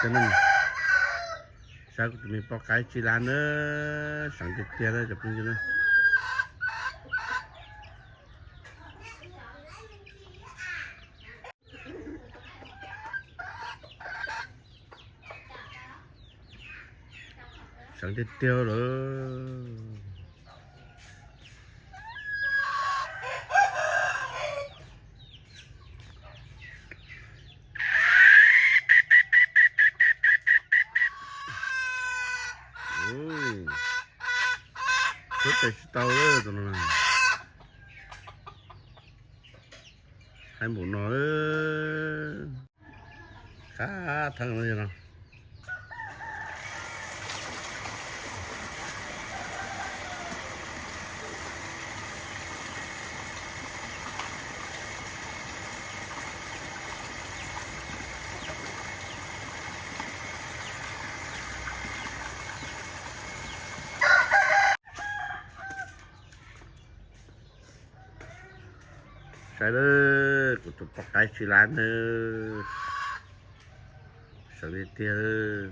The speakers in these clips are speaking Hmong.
tiag na. Saib kuv tus me poj qaib tsib lab na, seev tiag tiag na cov phooj ywg na. Seev tiag tiag lawm. Ub, tes tsis tau tus no. Haib npaum no, qab theeb no yog no. Saib lawm, kuv tus poj qaib tsib lab na, seev tiag tiag.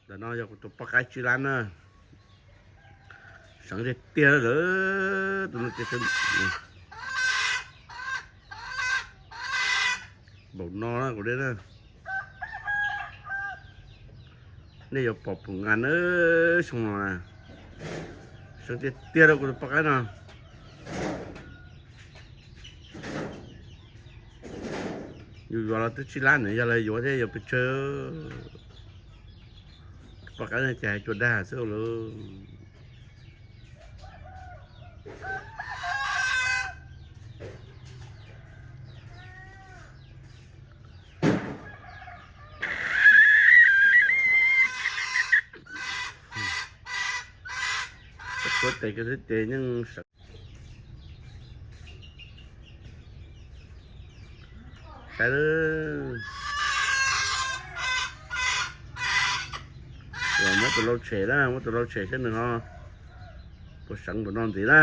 Ntawm no yog kuv tus poj qaib tsib lab na, seev tiag tiag lawm. Tus no ces npaum no na kuv deb na. Nej yuav pom pum nqa na, xyoo no na, seev tiag tiag rau kuv tus poj qaib no. Yus yuav los twb tsib lab na, yog lawv yuav thiab yuav pes tsawg. Poj qaib no ces hais cua dag xwb lauj. Kuv tes ko xwb ces yeej seev. Saib, muab tus lau tshem na, muab tus lau tshem saib nws ho puas seev npaum no ntxiv na.